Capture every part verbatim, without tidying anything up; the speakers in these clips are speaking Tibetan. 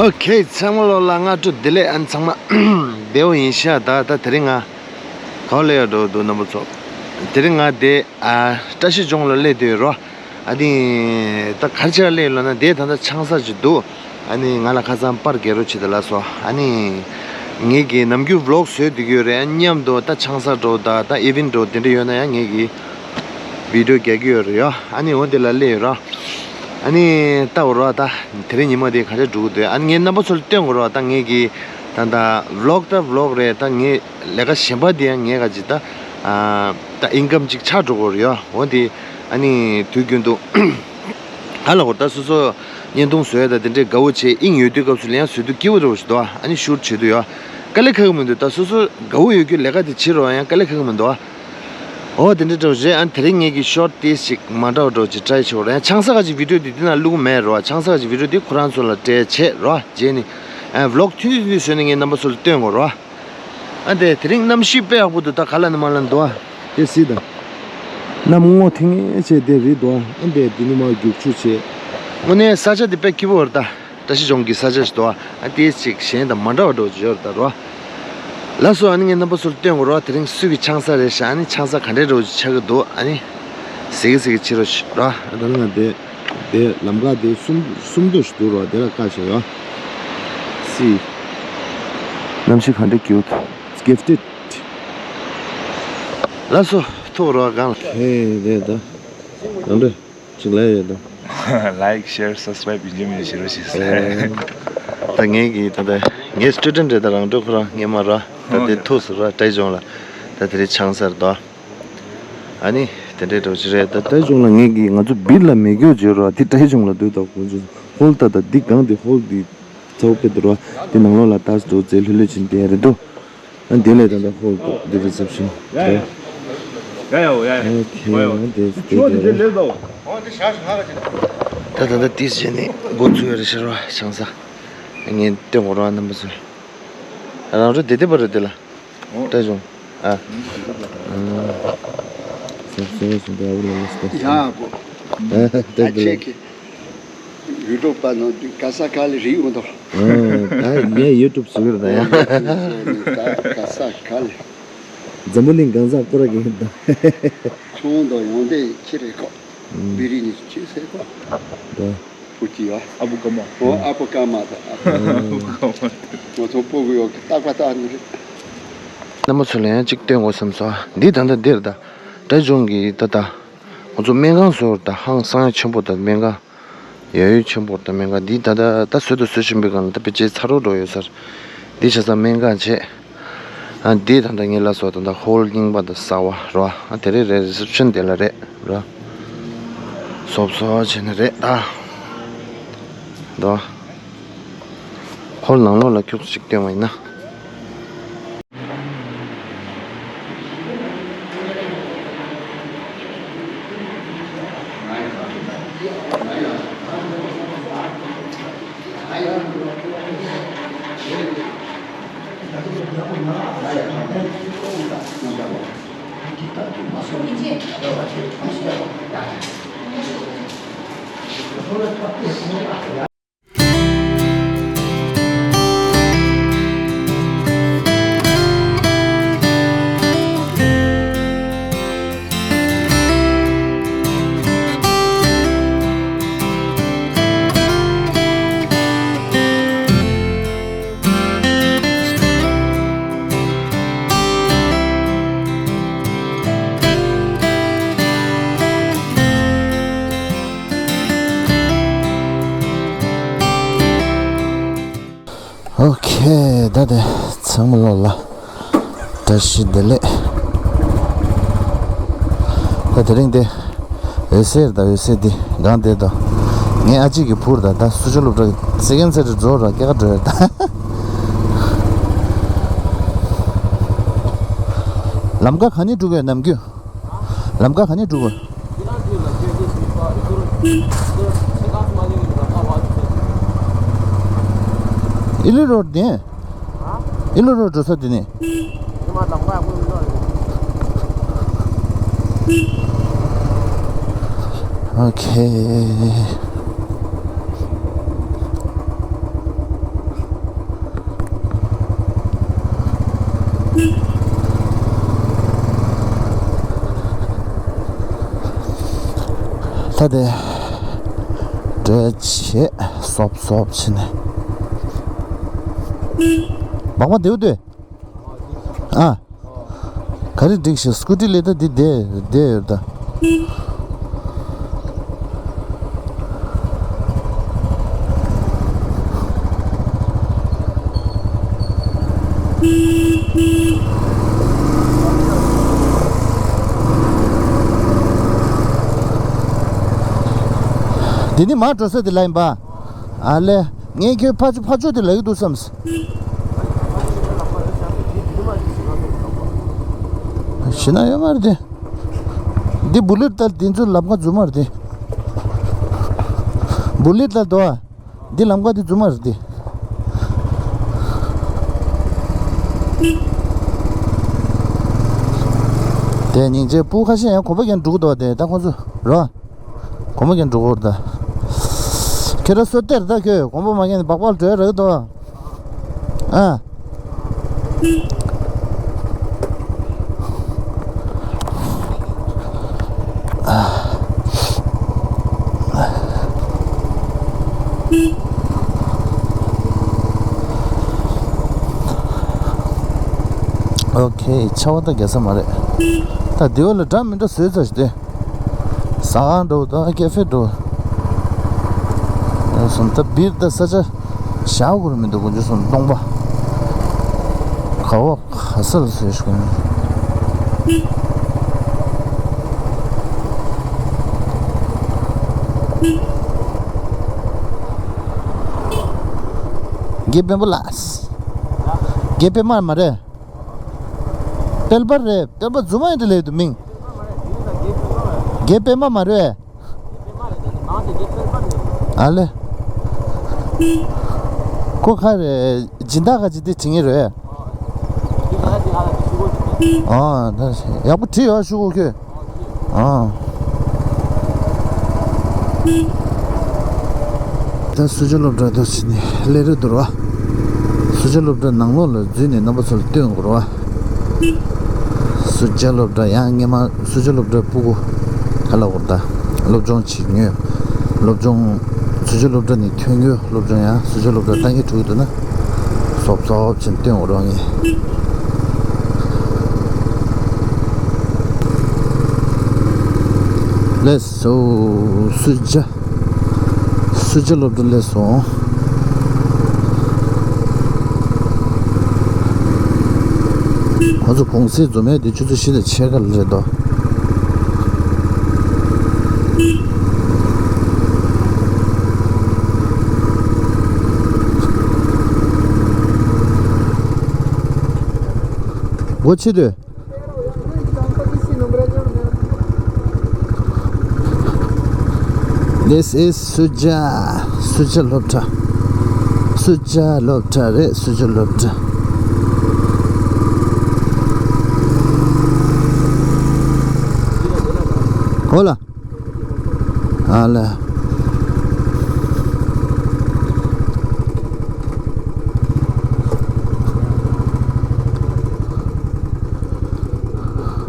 ཨོ་ཁེ། ཚང་མ་ལོ་ལ་སྔ་དྲོ་བདེ་ལེགས། ཨ་ནི་ཚང་མ་བདེ་པོ་ཡིན་ཤག་ད་ད་དེ་རིང་ང་ག་པར་སླེབས་ཡོད་འགྲོ་འདུག་རྣམ་པ་ཚོ། དེ་རིང་ང་དེ་ཨ་བཀྲ་ཤིས་ལྗོངས་ལ་སླེབས་བསྡད་ཡོད་རོ། ཨ་ནི་ད་ག་རེ་བྱས་སླེབས་ཡོད་ལབ་ན། དེ་ད་ལྟ་ཆང་ས་ཅིག་འདུག་ཨ་ནི་ང་ལ་ཁ་སང་པར་རྒྱག་རོགས་བྱེད་དང་ལབ་སོང་། ཨ་ནི་ངེད་ཀྱིས་ནམ་རྒྱུན་ཝི་ལོག་བཟོས་བསྡད་ཀྱི་ཡོད་རེད། ཨ་མཉམ་དུ་ད་ཆང་ས་འགྲོ་ད་ད་ཨི་ཝེན་འགྲོ་དེ་འདྲ་ཡོད་ན་ཡང་ངེད་ཀྱིས་བི་ཌིའོ་རྒྱག་གི་ཡོད་རེད་ཡ། ཨ་ནི་འོ་དེ་ལ་སླེབས་ཡོད་ར། ཨ་ནི་ལྟ་འོ་ར། ད་དེ་རིང་ཉི་མ་དེ་ག་འདྲ་འགྲོ་གི་འདུག་ཨ་ནི་ངས་རྣམ་པ་ཚོ་ལ་སྟོན་དགོས་ར། ད་ངེད་ཀྱིས་ད་ད་ཝི་ལོག་ད་ཝི་ལོག་རེད། ད་ངས་ལས་ཀ་གཞན་པ་དེ་ཡང་ངས་ག་ཅིག་ད་ཨ་ད་ཨིན་ཀམ་ཅིག་ཆགས་འགྲོ་གི་རེད་ཡ། འོ་དེ་ཨ་ནི་དུས་རྒྱུན་དུ་ག་ལ་གོ་ད་སོ་སོ་བརྙན་ཐུང་བཟོ་ཡ་ད་དེ་འདྲའི་དགའ་བོ་བྱས་དབྱིངས་ཡོད་དུས་སྐབས་སུ་ལེན་ཡ་བཟོས་དུས་སྐྱིད་པོ་རེད་པ་ཞིག་འདུག་ཨ་ནི་ཤུཊ་བྱེད་དུས་ཡ་དཀའ་ལས་ཁག་གི་མི་འདུག་ད་སོ་སོ་དགའ་བོ་ཡོད་རྒྱུ་ལས་ཀ་དེ་བྱེད་རོགས་ཡང་དཀའ་ལས་ཁག་གི་མི་འདུག་ཨ། འོ་དེ་འདྲ་འདྲ་བོ་རེད། ཨ་ནི་དེ་རིང་ངེད་ཀྱིས་ཤོར་ཊི་ཏིས་ཅིག་མ་འདྲ་བ་འདྲ་བོ་ཅིག་ཊི་རའི་བྱེད་དགོས་རེད། ཡང་ཆང་ས་ག་ཅིག་བི་ཌིའོ་དེ་དེ་ན་བླུགས་མེད་རོ། ཆང་ས་ག་ཅིག་བི་ཌིའོ་དེ་ཁོ་རང་ཚོ་ལ་སྤྲད་བྱས་རོ། རྗེས་ནི་ཨ་ཝི་ལོག་ཐུང་ཐུང་ཐུང་བཟོས་ནས་ངས་རྣམ་པ་ཚོ་ལ་སྟོན་དགོས་རོ། ཨ་དེ་དེ་རིང་གནམ་གཤིས་དཔེ་ཡག་པོ་འདུག་ད་ག་ལ་ནི་མ་ལ་འདུག་ཨ། དེ་སྲིད་ད་གནམ་སྔོ་ཐིང་ངེ་བྱས་དེ་རེད་འདུག་ཨ། ཨ་དེ་དེ་ནི་མ་རྒྱུག་ཆུ་བྱས། དངོས་གནས་ས་ཆ་དེ་དཔེ་སྐྱིད་པོ་རེད་ད། བཀྲ་ཤིས་ལྗོངས་ཀྱི་ས་ཆ་ཞིག་འདུག་ཨ། ཨ་དེ་ཅིག་གཞན་དང་མ་འདྲ་བ་འདྲ་བོ་ཅིག་ཡོད་རེད་ད་རོ། ལགས་སོ། ཨ་ནི་ངས་རྣམ་པ་ཚོར་སྟོན་དགོས་རོ། དེ་རིང་སུ་གི་ཆང་ས་རེད་ཤག་ཨ་ནི་ཆང་ས་ག་འདྲའི་འདྲ་བོ་ཅིག་ཆགས་ཀྱི་འདུག་ཨ་ནི་གཟིགས་གི་གཟིགས་གི་ཕྱི་རོ་ཞིག་རོ། ཨ་ད་ང་དེ་དེ་ལམ་ཁ་དེ་སུམ་སུམ་མདོ་ཞིག་འདུག་རོ། དེ་ལ་བཀག་བཞག་ཡོད། སི། གནམ་གཤིས་ག་འདྲ་སྐྱིད་པོ་འདུག Gifted. ལགས་སོ། ཐུག་རོ་གང་ལ། ཧེ་དེ་ད་གང་འདྲ། ཅིག་ལབ་ཡོད་དོ། Like, share, subscribe ཡིན་གཅིག་མིན་གཅིག་བྱེད་རོགས་ཞེས་ཟེར། ད་ངེད་ཀྱིས་ད་ལྟ་ངའི་སི་ཊུ་ཌེན་ཊི་རེད། ད་རང་སྤྲོད་ཁོ་རང་སྔོན་མ་ར། ད་དེ་ཐུག་སོང་ར་བཀྲ་ཤིས་ལྗོངས་ལ། ད་དེ་རིང་ཆང་ས་རེད་དོ། ཨ་ནི་དེ་འདྲའི་འདྲ་བོ་ཅིག་རེད། ད་བཀྲ་ཤིས་ལྗོངས་ལ་ངེད་ཀྱིས་ང་ཚོ་བིར་ལ་མེ་སྒྱོགས་བརྗོད་རོགས། དེ་བཀྲ་ཤིས་ལྗོངས་ལ་འདུག་ད་ཁོང་ཚོ་ཧོལ་ད་ད་འདི་གང་དེ་ཧོལ་འདི་ཚ་བོ་དཔེ་འདུག་ར། དེ་ནང་ལོགས་ལ་ད་འགྲོ་རྩེ་ལྷོད་ལྷོད་ཕྱིན་བསྡད་རེད་འདུག་ཨ་འདི་ལས་ད་ལྟ་ཧོལ་འདུག་འདི་རི་སེབ་ཤིན་རེད། ཡ་ཡ་ཡ་ཡ། ཨ་ཁེ་ཨ་འདི་འདི་འདི་རེད། ད་ད་ལྟ་ཏིས་བྱས་ནས་འགོ་ཚུགས་ཡོད་རེད་ཤག་རོ། ཆང་ས་ངས་སྟོན་དགོས་རོ། རྣམ་པ་ཚོ་རང་རོ་བདེ་བདེ་པོ་རེད་འདི་ལ། ཨོ། བཀྲ་ཤིས་ཨ། ཨ། སོ་སོ་སོ་འདི་ཨ་བུ་ལ་ལ་སྟེ། ཡ་གོ། ཨ་ད་ཨ་འདི་ལ། ཁྱེད་ཀྱི་ཡུ་ཊུབ་པ་ནང་དུ་ག་ས་ག་ལ་རིག་འོང་དོ། ཨ་ད་ངས་ཡུ་ཊུབ་བཟོ་གི་རེད་ད་ཡ། ད་ག་ས་ག་ལ། འཛམ་བུ་གླིང་གང་ས་སྐོར་གི་ཡིན་ད། ཁྱོང་དང་ཡོང་དེ་ཁྱེད་རེད་གོ། བི་རི་ནི་ཁྱེད་ཟེར་གོ། ད། བུ་ཅི་ཡ། ཨ་བུ་ཀ་མ། ཨོ་ཨ་བུ་ཀ་མ་ད། ཨ་བུ་ཀ་མ། ང་ཚོ་སྤོ་གི་ཡོད་གི་རྟག་པ་ལྟ་ནི་རེད། རྣམ་པ་ཚོ་ལ་ཡང་གཅིག་སྟོན་དགོས་བསམ་སོང་། འདི་ད་ལྟ་འདིར་ད་བཀྲ་ཤིས་ལྗོངས་ཀྱི་ད་ད་ང་ཚོ་སྨན་ཁང་བཟོས་ད་ཧང་སང་ཡ་ཆེན་པོ་ད་སྨན་ཁང་། ཡ་ཡོད་ཆེན་པོ་ད་སྨན་ཁང་འདི་ད་ད་ད་བཟོས་ད་བཟོས་བཞིན་པའི་སྒང་ལ་ད་དཔེ་ཆའི་ཚ་རོགས་འགྲོ་ཡོད་ས་རེད། འདི་བྱས་ཙང་སྨན་ཁང་བྱས། ཨ་འདི་ད་ལྟ་ངས་ལབ་སོང་ད་ལྟ་ཧོལ་རྙིང་པ་དང་གསར་བ་རོ། ཨ་དེ་རེད་རེད། རི་སེབ་ཤིན་དེ་ལ་རེད་རོ། སོབ་སོབ་བྱས་ནས་རེད་ད། འདུག་ཧོལ་ནང་ལོགས་ལ་ཁྱུག་ཅིག་སྟོན་པ་ཡིན་ན། ཨོ་ཁེ། ད་དེ་ཚང་མ་ལོག་ལ་བཀྲ་ཤིས་བདེ་ལེགས། ད་དེ་རིང་དེ་འོད་ཟེར་ད་འོད་ཟེར་དེ་གང་བསྡད་དོ། ངའི་ཨ་ཅེ་གི་བུར་ད་ད་སུ་ཇོ་སློབ་གྲྭ་སེ་ཀེན་སེ་ཊར་འགྲོ་ར་སྐྱེལ་ག་འགྲོ་ཡ་ད། ལམ་ཀ་ག་ནས་འགྲོ་གི་ཡོད་ནམ་རྒྱུན། ལམ་ཀ་ག་ནས་འགྲོ་དགོས། ཨི་ལི་རོ་ཌི་ནས། ཨི་ལི་རོ་ཌི་འགྲོ་ས་དེ་ནས། ཨོ་ཁེ། ད་དེ་འདྲ་བྱེད་སོབ་སོབ་བྱེད་ནས། མག་མ་དེའུ་དེ། ཨ། ག་རེ་འགྲིག་ཤག་སྐུ་ཊི་ལས་ད་འདི་བསྡད་བསྡད་ཡོད་ད། འདི་ནི་མར་འགྲོ་ས་དེ་ལ་ཡིན་པ། ཨ་ལེ། ངས་ཁྱོད་ཕ་ཕ་ཕྱོགས་དེ་ལ་ཡོད་འདུག་བསམས། ཤི་ན་ཡོད་མ་རེད་དེ། འདི་བུ་ལེཊ་ལྟར་འདི་ཚོ་ལམ་ཁ་རྫུན་མ་རེད་དེ། བུ་ལེཊ་ལྟར་དོ། འདི་ལམ་ཁ་འདི་རྫུན་མ་རེད་དེ། དེ་སྙིང་རྗེ། སྤུ་ཁ་ཤས་ཡང་གོམ་པ་རྒྱག་འགྲོ་གི་འདུག་དེ་ད་ཁོ་ཚོ་རོ། གོམ་པ་རྒྱག་འགྲོ་གི་རེད་ད། ཁྱོད་ར་སོ་སྟེར་ད་ཁྱོད་གོམ་པ་མ་རྒྱག་ནས་སྦག་སྦག་འགྲོ་ཡ་རེད་དོ། ཨ། ཨོ་ཁེ། ཆར་པ་ད་རྒྱག་ས་མ་རེད། ད་དེ་བ་ལ་འདྲ་མི་འདྲ་བཟོས་ཚར་ཞིག་སྟེ། ཟ་ཁང་འགྲོ་ད་ཀེ་ཧྥེ་འགྲོ། ཨ་སོང་ད་བིར་ད་ས་ཆ་བཞག་དགོས་མི་འདུག་དགོན་ཆུ་སོང་སྟོང་པ། ག་བ་ག་ས་ལ་བཟོས་ཤིག་དགེ་སྤེན་པ་ལགས། དགེ་སྤེན་པ་མ་རེད། དཔལ་པ་རེད། དཔལ་པ་རྫུན་མ་ཡིན་དུ་ལས་དུ་མིང་། དགེ་སྤེན་པ་མ་རེད། ཨ་ལེ། ཁོ་ཁ་རེད། སྦྱིན་བདག་ག་ཅི་དེ་དྲི་ངེས་རེད། ཨ་ད་ཡག་པོ་བྲིས་ཡོད་ཤུ་གོ་ཁྱོད། ཨ། ད་སུ་ཇ་སློབ་གྲྭ་དུ་ཕྱིན་ནས་སླེབས་རེད་འདུག་ར། སུ་ཇ་སློབ་གྲྭ་ནང་ལོགས་ལ་འཛུལ་ནས་རྣམ་པ་ཚོ་ལ་སྟོན་དགོས་ར། སུ་ཇ་སློབ་གྲྭ་ཡང་སྔས་མ་སུ་ཇ་སློབ་གྲྭ་སྤུ་གུ་ག་ལ་འོར་ད་སློབ་སྦྱོང་བྱེད་མྱོང་། སློབ་སྦྱོང་། སུ་ཇ་སློབ་གྲྭ་ནས་ཐོན་རྒྱུ་སློབ་སྦྱོང་ཡང་སུ་ཇ་སློབ་གྲྭ་ལྟ་མཁན་འགྲོ་གི་འདུག་ན། སོབ་སོབ་ཕྱིན་སྟོན་འོར་བ་ངས། ལས་སོ། སུ་ཇ། སུ་ཇ་སློབ་གྲྭ་སླེབས་སོང་། ཁོ་ཚོ་གུང་སེང་འཛོམས་ཡས་དེ་ཆུ་ཚོད་བཞི་དང་ཕྱེད་ཀ་ལ་རེད་དོ། སྒོ་ཕྱེ་དུས། This is སུ་ཇ། སུ་ཇ་སློབ་གྲྭ། སུ་ཇ་སློབ་གྲྭ་རེད། སུ་ཇ་སློབ་གྲྭ། ཨོ་ལ། ཨ་ལ།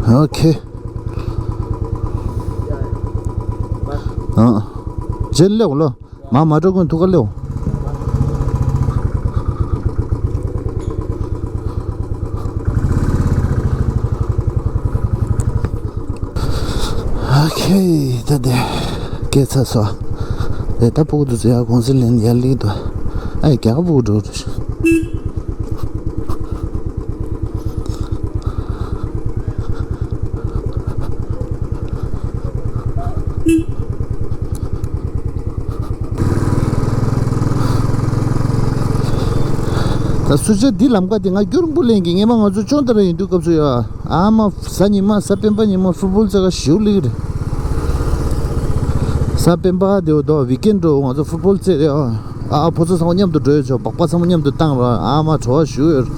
ཨོ་ཁེ། ཨ། རྗེས་སླེབས་ལོ། མ་མ་འགྲོ་ཀུན་ཐུག་ག་སླེབས། ཨོ་ཁེ། ད་དེ་སྐད་ཚ་སོ། དེ་ད་སྤུ་གུ་དུ་ཚོ་ཡར་གུང་སེང་ལེན་ཡར་སླེབས་འདུག་ཨ་ཡི་རྒྱ་གར་སྤུ་གུ་འགྲོ་འགྲོ་ཤག་ད་སུ་ཇ་འདི་ལམ་ཁ་དེ་ང་རྒྱུན་རིང་པོ་ལེན་གི་སྔས་མ་ང་ཚོ་ཅོང་ཏ་ར་ཡིན་དུས་སྐབས་སུ་ཡ། ཨ་མ་གཟའ་ཉི་མ་གཟའ་སྤེན་པ་ཉི་མ་ཕུཊ་བོལ་རྩེ་ག་ཞེ་པོ་སླེབས་ཀྱི་རེད། གཟའ་སྤེན་པ་དེ་འོ་དོ་ཝིག་ཨེན་འགྲོ་ང་ཚོ་ཕུཊ་བོལ་རྩེ་རེད་ཨ། ཨ་ཕོ་ཚོ་ཚང་མ་མཉམ་དུ་འགྲོ་ཡོད་ཆོག་སྦག་སྦག་ཚང་མ་མཉམ་དུ་བཏང་རོགས་ཨ་མ་བྲོ་བ་ཞུ་ཡོད།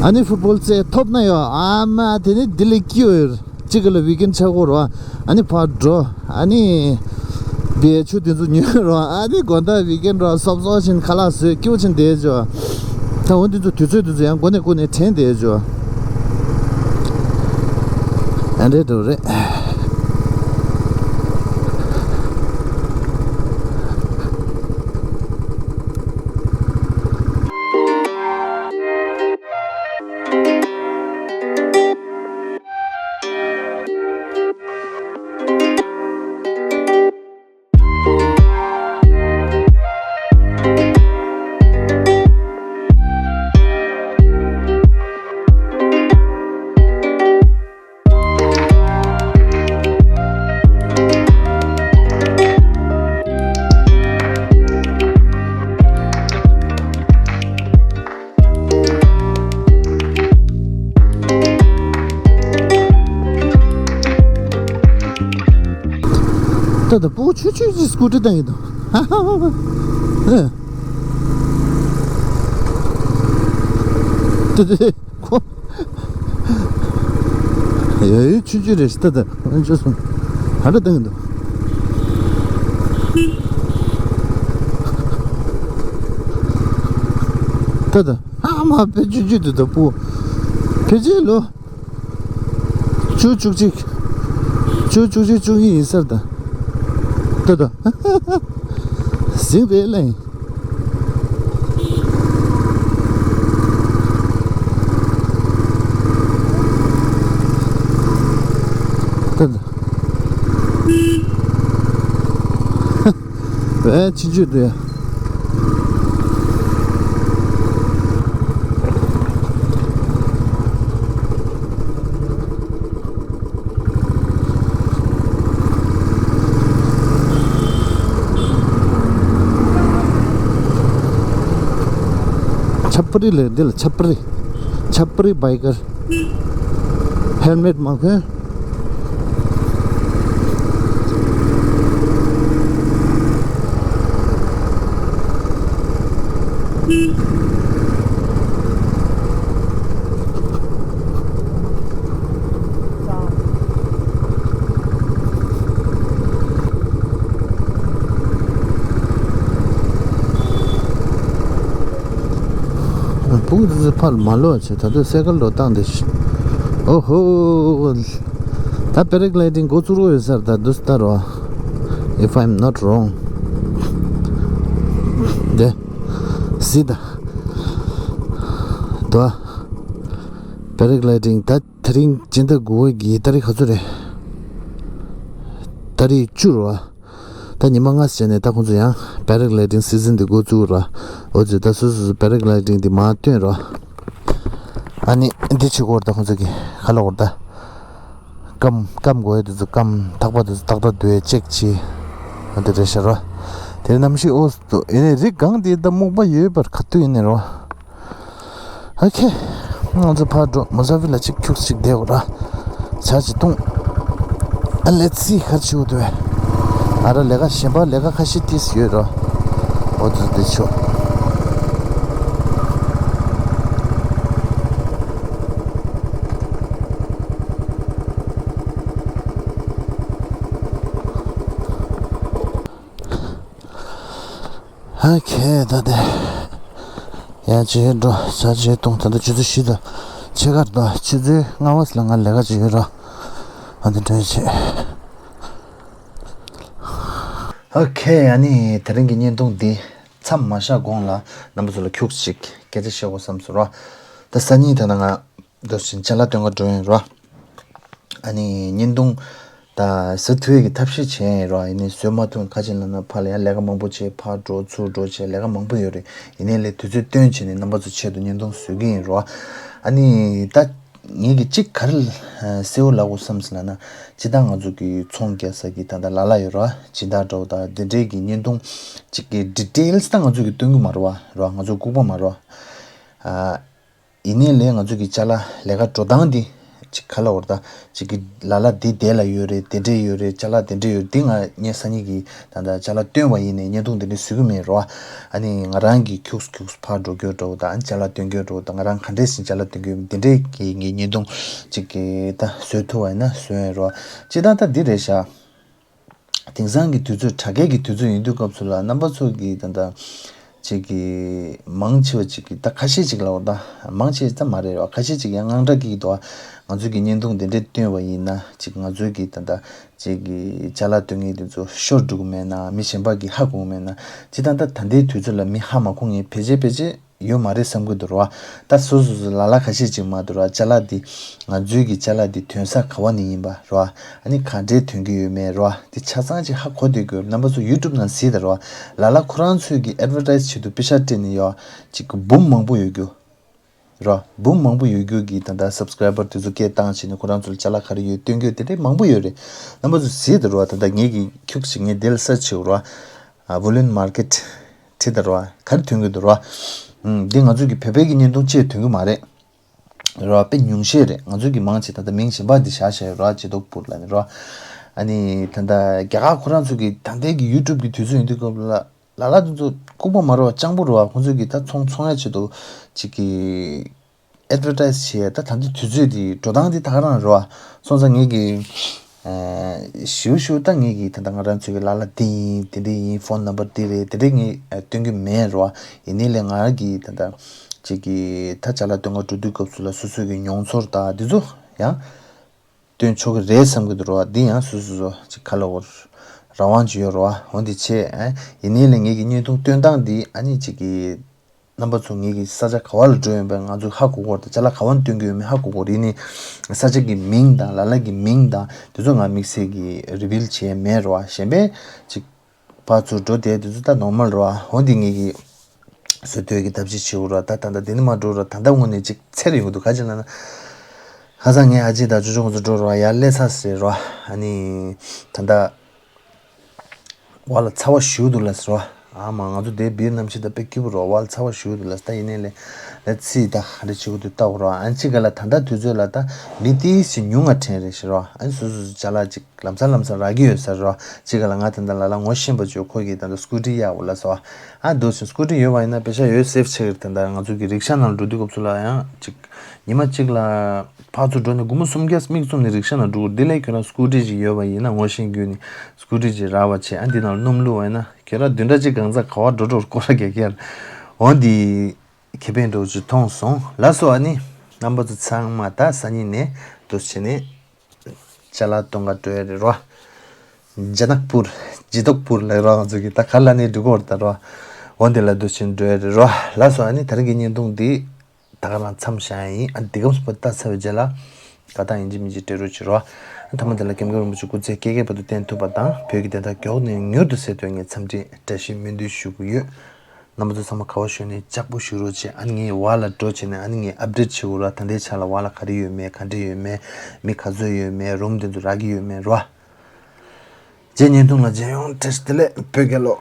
ཨ་ནི་ཕུཊ་བོལ་རྩེ་ཐོབ་ན་ཡོད་ཨ་མ་དེ་ནི་ལྡི་ལི་སྐྱིད་ཡོད། གཅིག་གི་ལ་ཝིག་ཨེན་ཆག་གོ་རོ། ཨ་ནི་ཕར་འགྲོ། ཨ་ནི་བེ་ཆུ་དེ་ཚོ་ཉོས་རོ། ཨ་ནི་དགོང་དག་ཝིག་ཨེན་རོ་སོབ་སོབ་ཕྱིན་ཁ་ལག་བཟོས་སྐྱིད་པོ་ཕྱིན་བསྡད་ཆོག་ད་འོ་དེ་ཚོ་དུས་ཚོད་དེ་ཚོ་ཡང་འགོ་ནས་ཀུན་ནས་དྲན་བསྡད་ཆོག་ཨ་འདྲས་འགྲོ་རེད། ད་ད་པོ་ཆུ་ཆུ་ཅི་སྐུ་ཊི་བཏང་གི་འདུག་ཨ་ཧ་ཧ་ཧ། ཨེ། ད་ད་ཁོ། ཡ་ཡི་ཆུ་ཆུ་རེད་ད་ད་ཨ་ཅོ་སོང་། ཧ་ལ་བཏང་གི་འདུག་ད་ད་ཨ་མ་ཕེ་ཆུ་ཆུ་དུ་ད་པོ། ཕེ་ཆེ་ལོ། བཅུ་བཅུ་གཅིག་བཅུ་བཅུ་གཅིག་བཅུ་གཉིས་ཡིན་སར་ད། ད་ད། ཟིང་རེད་ལེ། ད་ད། ཨེ་ཕྱིན་ཆད་དུ་ཡ། ཆབ་རི་ལས་འདི་ལ་ཆབ་རི། ཆབ་རི་བྷའི་ཀར། ཧེལ་མེཊ་མ་གོན། ཕྲུ་གུ་དེ་ཚོ་ཕར་མ་ལོག་བྱས། ད་དུང་སའི་ཀལ་འགྲོ་སྟངས་དེ་ཤི། ཨོ་ཧོ། ད་པེ་ར་གི་ལའི་ཌིང་འགོ་བཙུགས་རོགས་ཡོད་སར་ད་དུ་སྟར་བ། If I'm not wrong. དེ། སི་ད། དོ། པེ་ར་གི་ལའི་ཌིང་ད་དེ་རིང་སྤྱི་ཟླ་དགུ་པ་གི་ཏ་རིག་ག་ཚོད་རེད། ཏ་རིག་བཅུ་རེད་བ། ད་ཉི་མ་ལྔ་ཙམ་བྱས་ནས་ད་ཁོང་ཚོ་ཡང་པེ་ར་གི་ལའི་ཌིང་སི་ཛན་དེ་འགོ་བཙུགས་ར། འོ་ཙི་ད་སོ་སོ་སོ་པེ་ར་གི་ལའི་ཌིང་དེ་མར་བཏོན་ར། ཨ་ནི་འདི་བྱེད་དགོས་ར། ད་ཁོང་ཚོ་གི་ཁ་ལོག་ར་ད། སྐམ་སྐམ་དགོས་ཡ་དེ་ཚོ་སྐམ། ཐག་པ་དེ་ཚོ་ཏག་ཏག་སྡུད་ཡ་ཅེག་བྱེད། ཨ་འདི་རེད་ཤག་ར། དེ་གནམ་གཤིས་འོ་ཙི་ཡིན་ནའི་རི་སྒང་དེ་ད་སྨུག་པ་ཡོད་པར་ག་དུས་ཡིན་ནའི་ར། ཨོ་ཁེ། ང་ཚོ་ཕར་འགྲོ། མོ་ཟ་ཝི་ལ་གཅིག་ཁྱུག་ཅིག་བསྡད་འོ་ར། ཇ་ཅིག་འཐུང་། ཨ་ལེ་ཙི་ཁར་ཆུ་དུ་བས། ཨ་ར་ལས་ཀ་གཞན་པ་ལས་ཀ་ཁ་ཤས་ཏིས་ཡོད་ར། འོ་དུ་དེ་ཆོ། ཨོ་ཁེ་ད་དེ། ཡང་ཇེ་འགྲོ་ས་ཇེ་གཏོང་། ད་ལྟ་ཆུ་ཚོད་བཞི་དང་ཕྱེད་ཀར་འདུག་ཆུ་ཚོད་ལྔ་པ་ལ་ང་ལས་ཀ་ཅིག་ཡོད་ར། ཨ་འདི་འདྲ་བྱེད། ཨོ་ཁེ། ཨ་ནི་དེ་རིང་གི་བརྙན་ཐུང་འདི་མཚམས་མ་བཞག་གོང་ལ་རྣམ་པ་ཚོ་ལ་ཁྱུག་ཅིག་སྐད་ཆ་བཤད་དགོས་བསམ་སོང་ར། ད་སང་ཉིན་ད་ལྟ་ང་འདུག་ཅིང་ཅ་ལག་སྟོན་ག་འགྲོ་ཡིན་ར། ཨ་ནི་བརྙན་ཐུང་ད་བཟོ་ཐུབ་ཡས་ཀྱི་ཐབས་ཤེས་བྱས་ཡིན་ར། ཡིན་ནའི་བཟོ་མ་ཐུབ། ཁ་ཅིག་ལབ་ན་ཕར་ལ་ཡང་ལས་ཀ་མང་པོ་བྱས། ཕར་འགྲོ་ཚུར་འགྲོ་བྱས་ལས་ཀ་མང་པོ་ཡོད་རེད། ཡིན་ནའི་ལས་དུས་ཚོད་བཏོན་བྱས་ནས་རྣམ་པ་ཚོ་ཆེད་དུ་བརྙན་ཐུང་བཟོ་གི་ཡིན་ར། ཨ་ནི་ད་ངེད་ཀྱིས་གཅིག་ག་རེ་གསལ་བོ་ལབ་དགོས་བསམ་ཟིན་ལབ་ན། སྤྱིར་བཏང་ང་ཚོ་གི་ཚོང་རྒྱག་ས་གི་ད་ལྟ་ལ་ལ་ཡོད་ར། སྦྱིན་བདག་འདྲ་བོ་ད་འདི་འདྲས་ཀྱི་བརྙན་ཐུང་གཅིག་གི་ཌི་ཊེལ་སི་ད་ང་ཚོ་གི་སྟོན་གི་མ་རེད་བ། ར་ང་ཚོ་ལྐུགས་པ་མ་རེད་བ། ཨ། ཡིན་ནའི་ལས་ང་ཚོ་གི་ཅ་ལག་ལས་ཀ་འགྲོ་སྟངས་འདི་ཅིག་ག་ལ་བར་ད་ཅིག་གི་ལ་ལ་འདི་དེ་ལ་ཡོད་རེད། དེ་འདྲས་ཡོད་རེད། ཅ་ལག་དེ་འདྲས་ཡོད་རེད། འདི་ང་ངས་སང་ཉིན་གི་ད་ལྟ་ཅ་ལག་སྟོན་པ་ཡིན་ནའི་བརྙན་ཐུང་དེ་འདྲས་བཟོ་གི་མེད་རོ། ཨ་ནི་ང་རང་གི་ཁྱུགས་ཁྱུགས་ཕར་འགྲོ་རྒྱུ་འདྲ་བོ་དང་ཅ་ལག་སྟོན་རྒྱུ་འདྲ་བོ་དང་ང་རང་ག་འདྲས་ཟིན་ཅ་ལག་སྟོན་རྒྱུ་འདི་འདྲས་ཀྱི་ངའི་བརྙན་ཐུང་ཅིག་གི་ད་བཟོ་ཐུབ་པ་ཡིན་ན་བཟོ་ཡིན་རོ། ཅི་ད་ད་འདི་རེད་ཤག་དེང་སང་གི་དུས་ཚོད་དྲ་རྒྱའི་གི་དུས་ཚོད་ཡིན་དུས་སྐབས་སུ་ལ་རྣམ་པ་ཚོ་གི་ད་ལྟ་ཅིག་གི་མང་ཆེ་བ་ཅིག་གི་ད་ཁ་ཤས་ཅིག་ལ་འོ་ད་མང་ཆེ་ཙམ་མ་རེད་རོ། ཁ་ཤས་ཅིག་ཡང་དངངས་སྐྲག་སྐྱེ་གི་འདུག་ང་ཚོའི་གི་བརྙན་ཐུང་དེ་འདྲས་སྟོན་པ་ཡིན་ན་ཅིག་ང་ཚོའི་གི་ད་ལྟ་ཅིག་གི་ཅ་ལག་སྟོན་མཁན་དེ་ཚོ་ཤོར་འགྲོ་གི་མེད་ན། མི་གཞན་པ་གི་ཧ་གོ་གི་མེད་ན། ཅི་ད་ལྟ་ད་ལྟའི་དུས་ཚོད་ལ་མི་ཧ་མ་གོ་མཁན་ཕལ་ཆེར་ཕལ་ཆེར་ཡོད་མ་རེད་བསམ་གྱི་འདུག་རོ། ད་སོ་སོ་སོ་ལ་ལ་ཁ་ཤས་ཅིག་མ་འདུག་རོ། ཅ་ལག་འདི་ང་ཚོའི་གི་ཅ་ལག་འདི་ཐོན་ས་ག་བ་ནས་ཡིན་པ་རོ། ཨ་ནི་ག་འདྲས་ཐོན་གྱི་ཡོད་མེད་རོ། འདི་ཆ་ཚང་ཅིག་ཧ་གོ་བསྡད་དགོས། རྣམ་པ་ཚོ་ཡུ་ཊུབ་ནང་གཟིགས་དང་རོ། ལ་ལ་ཁོ་རང་ཚོའི་གི་ཨེཌ་ཝར་ཊའིཛ་བྱེད་དུ་པེ་ཤ་སྤྲད་ནས་ཡོད་ཅིག་གི་འབུམ་མང་པོ་ཡོད་རྒྱུ་རོ། འབུམ་མང་པོ་ཡོད་རྒྱུ་གི་ད་ལྟ་སབ་སི་ཀ་རའི་བར་དེ་ཚོ་སྐད་བཏང་བྱས་ནས་ཁོ་རང་ཚོ་ལ་ཅ་ལག་ག་རེ་ཡོད་སྟོན་རྒྱུ་དེ་འདྲས་མང་པོ་ཡོད་རེད། རྣམ་པ་ཚོ་གཟིགས་དང་རོ། ད་ལྟ་ངེད་ཀྱི་ཁྱུག་ཅིག་ངས་དེ་ལ་སར་ཆི་བྱེད་རོ། ཨ། བུ་ལོན་མར་ཀེཊ་ཁྲིད་དང་རོ། ག་རེ་ཐོན་གྱི་འདུག་རོ། ཨུམ། འདི་ང་ཚོ་གི་བོད་པའི་གི་བརྙན་ཐུང་ཅིག་ཐོན་གྱི་མ་རེད་རོ། དཔེ་ཉུང་ཤས་རེད། ང་ཚོ་གི་མང་ཆེ་ད་ལྟ་མིང་གཞན་པ་འདི་བཞག་བཞག་ཡོད་རོ། ཅི་ཏོག་པུར་ལ་ནི་རོ། ཨ་ནི་ད་ལྟ་རྒྱ་གར་ཁོ་རང་ཚོ་གི་ད་ལྟའི་གི་ཡུ་ཊུབ་གི་དུས་ཚོད་ཡིན་དུས་སྐབས་ལ་ལ་ལ་དེ་ཚོ་ལྐུགས་པ་མ་རེད་བ། སྤྱང་པོ་རེད་བ། ཁོང་ཚོས་གི་ད་ཚོང་ཚོང་ཡ་ཆེད་དུ་ཅིག་གི་ཨེཌ་ཝར་ཊའིཛ་བྱེད་ཡ་ད་ད་ལྟའི་དུས་ཚོད་དེ་འགྲོ་སྟངས་དེ་ད་ག་རང་རེད་བ། སོང་ཙང་ངེད་ཀྱི་ཞིའུ་ཞིའུ་ད་ངེད་ཀྱི་ད་ལྟ་ང་རང་ཚོའི་གི་ལ་ལ་དེ་ཡིན་དེ་འདྲས་ཡིན། ཕོན་ནམ་བར་དེ་རེད་དེ་འདྲས་ངས་སྟོན་གྱི་མེད་རེད་བ། ཡིན་ནའི་ལས་ང་གི་ད་ལྟ་ཅིག་གི་ད་ཅ་ལག་སྟོན་ག་འགྲོ་དུས་སྐབས་སུ་ལ་སོ་སོའི་གི་མྱོང་ཚོར་ད་དེ་ཚོ་ཡང་སྟོན་ཆོག་གི་རེད་བསམ་གི་འདུག་ར་བ། འདི་ཡང་སོ་སོ་སོ་ཅིག་ག་ལ་འོར་རང་དབང་ཅིག་ཡོད་ར་བ། འོ་འདི་བྱས་ཨ། ཡིན་ནའི་ལས་ངེད་ཀྱི་བརྙན་ཐུང་སྟོན་སྟངས་འདི་ཨ་ནི་ཅིག་གི་རྣམ་པ་ཚོ་ངེད་ཀྱི་ས་ཆ་ག་བ་ལ་འགྲོ་ཡོད་པའི་ང་ཚོ་ཧ་གོ་གོ་དང་ཅ་ལག་ག་བ་སྟོན་གི་ཡོད་མེད་ཧ་གོ་གོ། ཡིན་ནའི་ས་ཆ་གི་མིང་དང་ལ་ལ་གི་མིང་དང་དེ་ཚོ་ང་དམིགས་བསལ་གྱི་རི་བིལ་བྱས་མེད་ར་བ། གཞན་པའི་ཅིག་ཕར་ཚུར་འགྲོ་བསྡད་དེ་ཚོ་ད་ནོར་མལ་རེད་བ། འོ་འདི་ངེད་ཀྱི་བཟོ་ལྟོས་ཀྱི་ཐབས་ཤེས་བྱེད་དགོས་རེད་བ། ད་ད་ལྟ་འདི་ནས་མར་འགྲོ་ར་ད་ལྟ་དངོས་གནས་ཅིག་འཚེར་ཡོང་གི་འདུག་ག་ཅི་ལབ་ན། ཁ་སང་ངའི་ཨ་ཅེ་དང་ཅོ་ཅོ་ཁོང་ཚོ་འགྲོ་ར་བ། ཡར་སླེབས་ཚར་ཟེར་ར་བ། ཨ་ནི་ད་ལྟ་བ་ལ་ཚ་བ་ཞེ་པོ་འདུག་ལབ་ཟེར་བ། ཨ་མ་ང་ཚོ་དེ་བིའི་གནམ་གཤིས་དང་དཔེ་སྐྱིད་པོ་རེད་བ། བ་ལ་ཚ་བ་ཞེ་པོ་འདུག་ལབ་ཟེར། ད་ཡིན་ནའི་ལས་ལས་ཚིག་ད་ག་འདྲ་བྱེད་དགོས་འདུག་ལྟ་དགོས་ར་བ། ཨ་ནི་གཅིག་ག་ལ་ད་ལྟ་དུས་ཚོད་ལ་ད་མི་ཏིས་ཞིག་ཉུང་ང་དྲན་རེད་ཟེར་བ། ཨ་ནི་སོ་སོ་སོ་ཅ་ལག་ཅིག་ལམ་སང་ལམ་སང་རག་གི་ཡོད་ས་རེད་བ། གཅིག་ག་ལ་ང་ད་ལྟ་ལ་ལ་ངོ་ཤེས་པ་ཅིག་ཁོ་གིས་ད་ལྟ་སྐུ་ཊི་གཡར་འོ་ལབ་སོང་བ། ཨ་འདུག་སེ་སྐུ་ཊི་ཡོད་པ་ཡིན་ན་པེ་ཤ་ཡོད་སེབ་ཆེ་གི་རེད། ད་ལྟ་ང་ཚོ་གི་རིག་ཤ་ནང་འགྲོ་དུས་སྐབས་སུ་ལ་ཡང་ཅིག་ཉི་མ་གཅིག་ལ་ཕར་ཚུར་འགྲོ་ནས་སྒོར་མོ་སུམ་བརྒྱ་མིག་བཙུམ་ནས་རིག་ཤ་ནང་འགྲོ་དགོས། འདི་ལས་ཁྱོད་རང་སྐུ་ཊི་ཅིག་ཡོད་པ་ཡིན་ན་ངོ་ཤེས་བརྒྱུད་ནས་སྐུ་ཊི་ཅིག་རག་པ་བྱས། ཨ་འདི་ནང་ལ་སྣུམ་བླུགས་པ་ཡིན་ན་ཁྱོད་རང་བདུན་ཕྲག་གཅིག་གང་ཚ་ག་བ་འགྲོ་འགྲོ་སྐོར་ར་རྒྱག་གི་ཡ། འོ་འདི་ཁེ་ཕན་འདྲ་བོ་ཅིག་མཐོང་སོང་ལབ་སོང་། ཨ་ནི་རྣམ་པ་ཚོ་ཚང་མ་ད་སང་ཉིན་ནས་འདུག་སེ་བྱས་ནས་ཅ་ལག་གཏོང་ག་འགྲོ་ཡ་རེད་རོ། ཇ་ནག་པུར། ཇི་ཏོག་པུར་ལབ་རོ། ང་ཚོ་གི་ད་ག་ལ་ནས་འགྲོ་གི་ཡོད་རེད་ད་རོ། འོ་འདི་ལ་འདུག་སེ་འགྲོ་ཡ་རེད་རོ་ལབ་སོང་། ཨ་ནི་ད་རིང་གི་བརྙན་ཐུང་འདི་ད་ག་རང་མཚམས་བཞག་ཡ་ཡིན། ཨ་འདི་གམ་སུ་པ་ལྟ་ཚར་བའི་རྗེས་ལ་ད་ལྟ་ཡིན་གཅིག་མིན་གཅིག་སྤྲད་རོགས་བྱེད་རོ། ཨ་མཐའ་མ་དེ་ལ་ཀེམ་ཀེམ་རིན་པོ་ཆེ་སྐུ་ཚེ་བསྐལ་བརྒྱའི་བར་དུ་བརྟན་ཐུབ་པ་དང་བོད་ཀྱི་བདེན་མཐའ་མགྱོགས་ནས་མྱུར་དུ་གསལ་ཐུབ་ངས་འཚམས་འདྲི་བཀྲ་ཤིས་སྨོན་འདུན་ཞུ་གི་ཡོད། རྣམ་པ་ཚོ་ཚང་མ་ག་བ་ཞུ་ནས་ལྕགས་པོ་ཞུ་རོགས་བྱེད། ཨ་ནི་ངས་བ་ལ་འགྲོ་བྱས་ནས་ཨ་ནི་ངས་ཨབ་ཌེཊ་བྱེད་དགོས་ར། ད་ལྟའི་ཆ་ལ་བ་ལ་ག་རེ་ཡོད་མེད་ག་འདྲ་ཡོད་མེད་མི་ག་ཚོད་ཡོད་མེད་རུམ་དེ་ཚོ་རག་གི་ཡོད་མེད་རོ། རྗེས་བརྙན་ཐུང་ལ་མཇལ་ཡོང་། བཀྲ་ཤིས་བདེ་ལེགས། བོད་རྒྱལ་ལོ།